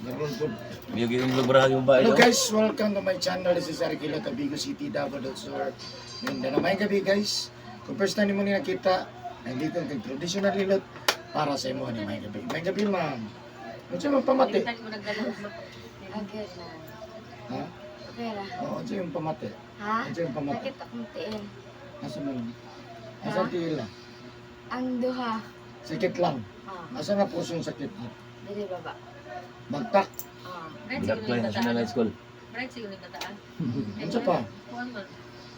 Garol po. Miyog yung lubrahan yung bahay. Hello no? guys, welcome to my channel. This is Eric Hilo, Tabigo City, Davao del Sur. Mindanao. Maayong gabi guys. Kung first time mo ni nakita, nandito ang kag traditional hilot para sa imo ni maayong gabi. Maayong gabi, ma'am. Unsa man pamati? Palitan mo nagdala. Okay na. Ha? Okay ra. Oo, unsa yung pamati? Ha? Unsa yung pamati? Sakit akong tiil. Asa man? Asa Ha? tiil ah? Ang duha. Sakit lang. Ah, Asa nga puso yung sakit? dili baba. Bagtak. Ah. Bright siguro Black yung National bataan. High School. Bright siguro yung bataan. Unsa pa? Kuan man.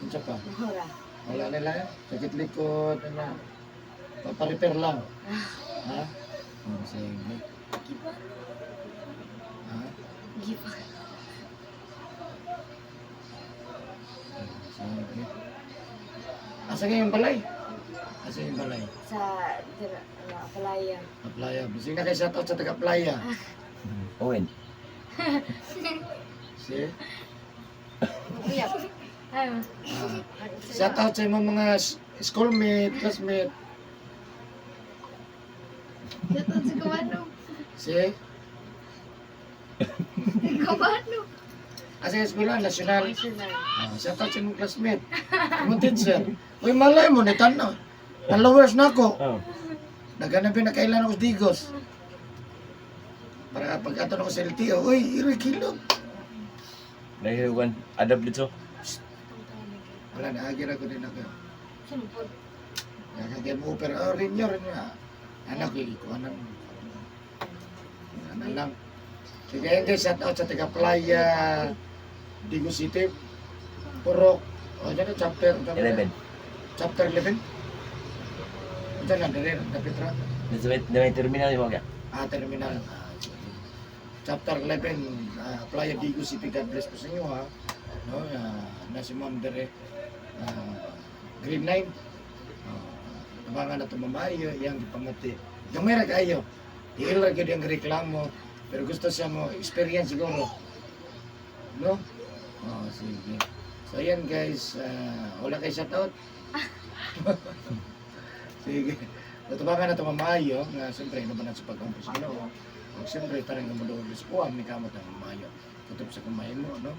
Unsa pa? Mura. Wala nila eh. Sakit likod, ano. Paparepair lang. Ha? Oh, sige. Gipa. Ha? Gipa. Sige. Asa kayo yung balay? Asa yung balay? Sa dira ano, Playa. Aplaya. Bising na kayo shoutout sa taga-playa. Owen. See? Uyap. Ay, Ah. Shoutout sa imong mga schoolmate, classmate. Shoutout sa Kumano. See? Kumano. Asa yung eskwela? National. National. Ah, shoutout sa imong classmate. Imong teacher. Uy, malay mo, nitan na. Followers na ako. Oh. Naghanap yung nakailan ako sa Digos. Para pag ato na ko sa LTO, uy, iroy kilo. Dahil kan adapt dito. Wala na, agira ko din ako. Sumpod. Kaya mo, pero oh, rin yun, rin yun. Anak, ikuha na. Ano lang. Sige, ayun guys, shout out sa taga Playa, Digo City, Purok, o dyan na, chapter, 11. Chapter 11? Diyan lang, dire, dapat ra. Nasa may terminal yung mga. Ah, terminal. Ah, sige. Chapter 11, Playa Digo City. God bless po sa inyo, ha. No, na si Ma'am Dere. Green 9. Tabangan na ito mamayo, iyang gipamati. Gamay ra kayo. Tiil ra gyud ang reklamo, pero gusto siya mo experience siguro. No? Oh, sige. So ayan guys, wala kay shoutout. Sige. Tatabangan na ito mamayo, nga siyempre, naman na sa pag-umpis Ginoo. O siyempre, tarang gumuduog sa kuwang, may kamot ang mamayo. Tutup sa kumain mo, no?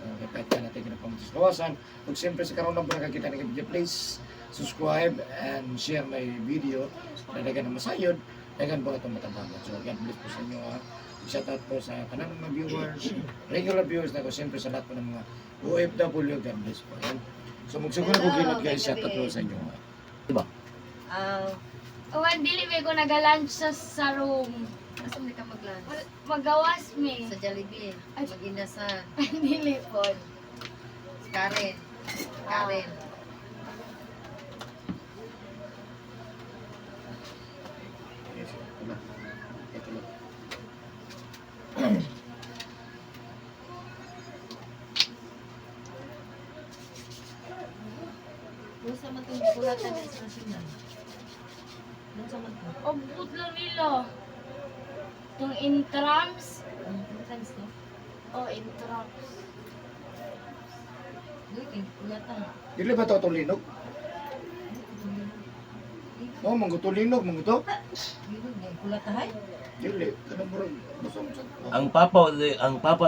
Kaya kahit ka natin kinapamatis kawasan. O siyempre, sa karoon ng nakakita ng video, please subscribe and share my video. Dadagan na masayod, dagan po itong matabangan. So, God bless po sa inyo, ha. Shout out po sa kanang mga viewers, regular viewers na ko, siyempre sa lahat po ng mga OFW, God bless po. Ayan. So, magsugod ko gilot guys, shout out po sa inyo, ha. Ah, Owan, dili may ko nag-lunch sa room. asa man ka mag-lunch? Magawas mi. Sa Jollibee. Ay. Mag-inasan. Dili po. Si Karen. Karen. Yes, ito na. Ito na. Doon sa man itong kulatan ng sa national. Doon sa man to. Obut lang nila. Itong intrams. Entrance to. Oh, intrams. Doon kay kulatan. Dili ba ito tulinog? Oh, manggutulinog, mangguto. Dili kay kulatahay. Dili, kanang murag busong sa. Ang papa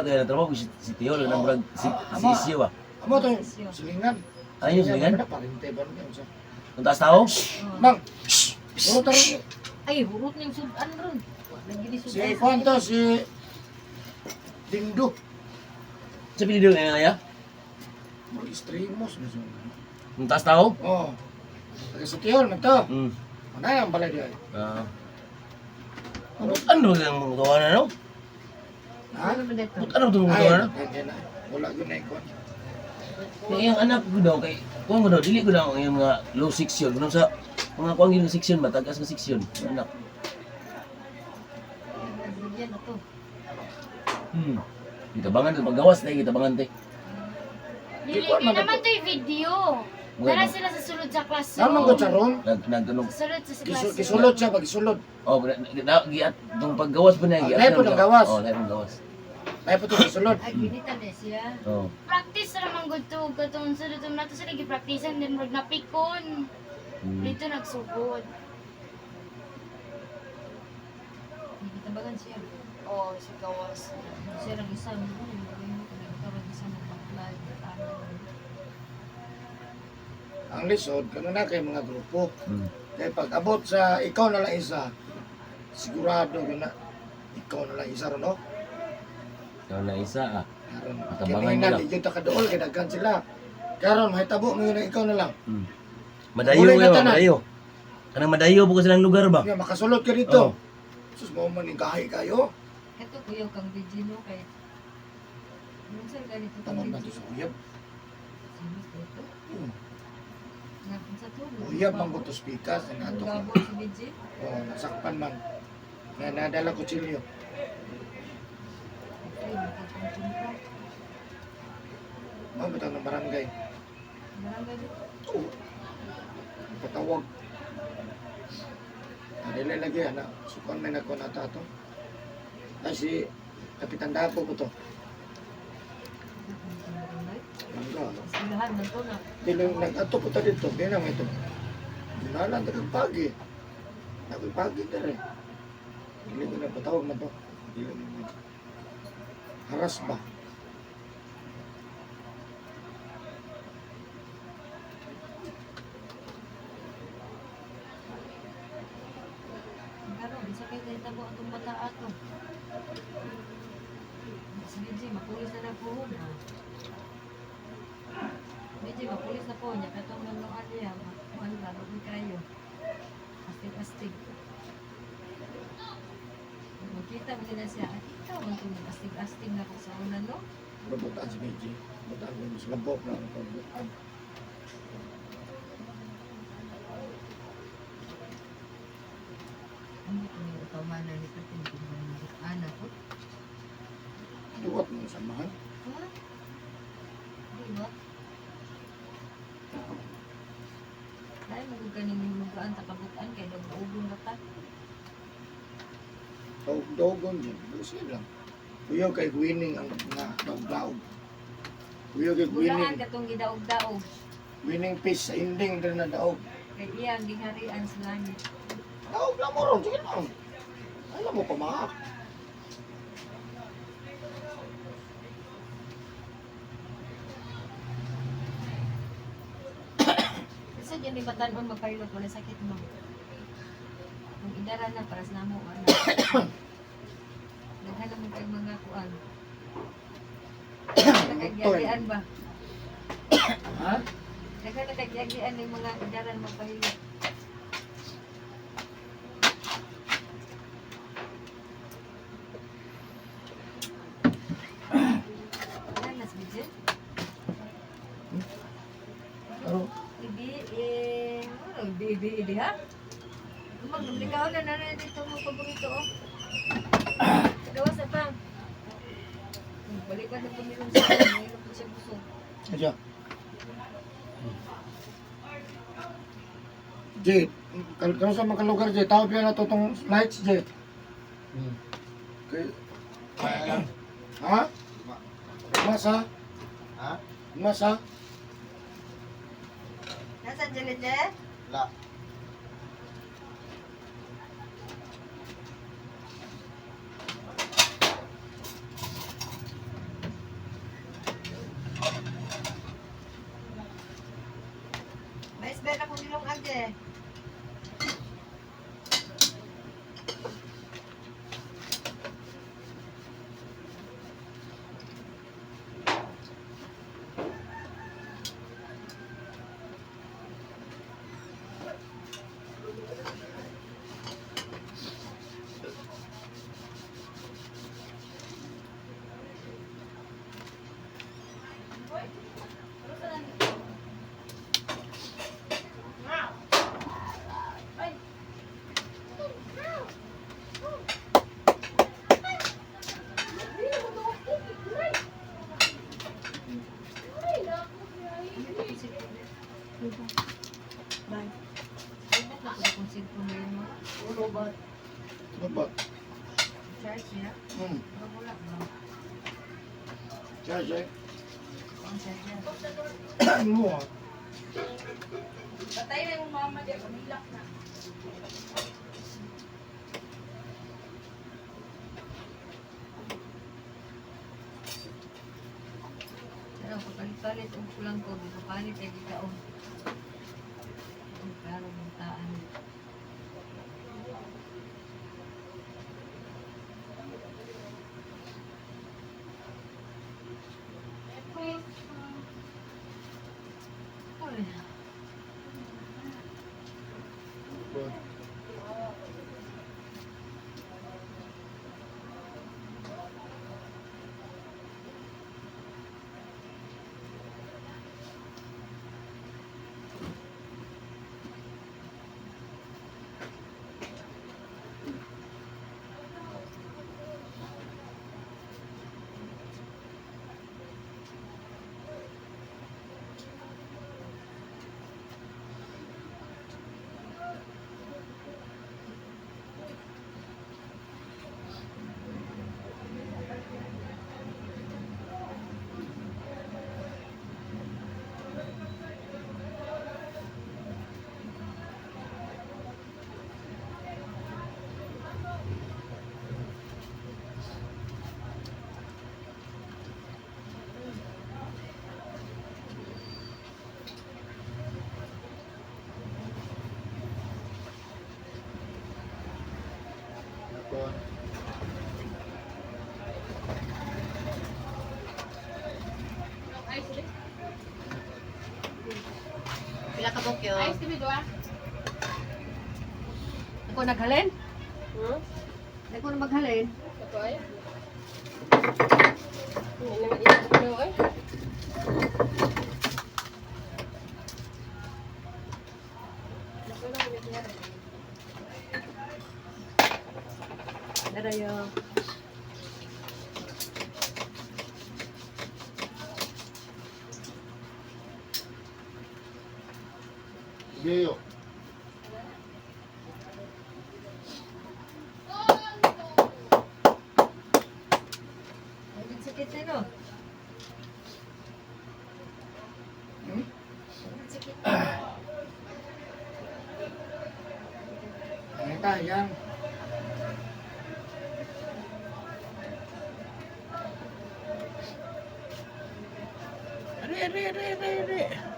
tayo na trabaho si si Tiol nang murag si si Ama. Isyo ba. Amo to silingan. Ayun, silingan? Ano parente ba niya sa? Ang taas tao? Mang. Puro tarong. Ay, hurot niyang sudan ron. Wala gini Si sudan. Juan to si Dingdo. Sa pinili nga ya. Murag extremos na siya. Ang taas tao? Oh. Taga sa Tiol man to. Ano ang balay diay? Ah. Ano ang mga gawa na no? Ha? Ano man dito? Ano itong mga Ay, gawa na? ay, na. Wala gyud na ikon. Yung iyang anak ko daw kay kuan ko daw dili ko daw ang iyang mga low section kuno sa mga kuan gyud nga section ba tagas nga section ang anak. Bigyan na to. Gitabangan paggawas na gitabangan te. Dili Di ko kay man naman to yung video. Mga Tara ibang- sila sa sulod sa classroom. Naman ko sa room. Nag nag ano Sa sulod sa classroom. Gisulod siya pag gisulod. oh na, giat tong paggawas pa niya Ah, giat. lahi po ng gawas. Oh, lahi po ng gawas. Ay po to gisulod. Ay, ginitan eh siya. Oh. Practice ra man gud to katong sulod to nato sila gi-practicean then murag napikon. Dito nagsugod. Gitabangan siya. Oh, si gawas. Sir, ang isa mo, mo nagkaroon isa mo apply ano. Ang lisod, kano na kay mga grupo. Kaya pag abot sa ikaw na lang isa, sigurado yun na ikaw na lang isa ron, no? Ikaw na isa ah. Karon, Matabangan kinina, nila. di yun ta kadool, kay daghan sila. Karon, mahitabo mo yun na ikaw na lang. Madayo Kulay na kayo, tanan. madayo. Kanang madayo po silang lugar ba? Nga, makasulot ka dito. Oo. Sus, mo man yung gahi kayo. Kato kuyaw kang Virgino kay Minsan ganito kang Tanong na to Virgino. sa uyab. Sino ito? Sa to. Uyab man ko to speakers. Ang ato ko. Gabo si Virgin. Oh, nasakpan man. Na nadala ko chilyo. Ay, makapagpunta. Mao bitang ng barangay. Barangay dito. Oo. Patawag. Dili lagi ana. Sukon may nagkuha na ato. Ay si Kapitan Dapo ko to. Barangay. Bangga. Eskwelahan man to na. Dili nag-ato po ta dito. Di na ito. Dinalan ta kag pagi. Ako'y pagi dere. Dili ko na patawag na to. Dili na. Haras ba? Karon, isa kay nahitabo atong bata ato. Si BJ, mapulis na na po. BJ, mapulis na po niya. Katong manuan niya, makuhan na, lugoy kayo. Astig-astig. Magkita mo na siya, at ikaw ang itong astig-astig na kung sa una, no? Pero butaan si Meiji. Butaan ko mas labok na ang pagbutaan. Ano kung yung utamanan ni Katin, kung anak ko? Duwat mo sa samahan. Ha? Di ba? Dahil mo ganing lugaan ta kabutan kay nag-uubong na ta. Daog-daogon yun. Busi lang. Kuyaw kay winning ang mga daog-daog. Kuyaw kay Bulaan winning. katong gidaog-daog Winning piece sa ending rin na daog. kay iyang giharian sa langit. Daog lang mo ron. Sige lang. Alam mo pamaak. Kasi dyan may batanon magpahilot wala sakit mo. Kung idara na para sa namo ana. Daghan mo kay mga kuan. Nagkagiagian ba? Ha? Daghan nagkagiagian yung mga idaran magpahilot. Wala na si Bijin? Pero, Ibi, eh, ano, ibi, ibi, ibi, ha? Maglikaw na nanay dito mo paborito, oh. Gawas na pa. Balikan na pumilong sa akin, mahirap po siya busog. adya. Jay, kano sa mga lugar, Jay? Tawag yan na to tong lights, Jay. Okay. Ha? Masa? Ha? Masa? Nasaan dyan, Jay? La. Mais ba na kung nilong agde? Bye. Ay, na kung cellphone ngayon mo. Ulo ba? Ano ba? Charge niya? Pero wala ba? Jay, Jay. Ang charger. Ano ah? Patay na yung mama diya, kamilak na. Palit-palit og kulang ko, gipapalit ay gikaon. Ang klaro ng taan. Uy. Pila ka bukyo? Ayos kami doa. Ako naghalin? Hmm? Ako na maghalin. Ito ay. Hindi naman ito ay. Darayo. Geo. Ang sakit na no? Sakit. Ano ta, yan. Are, are, are, are, are.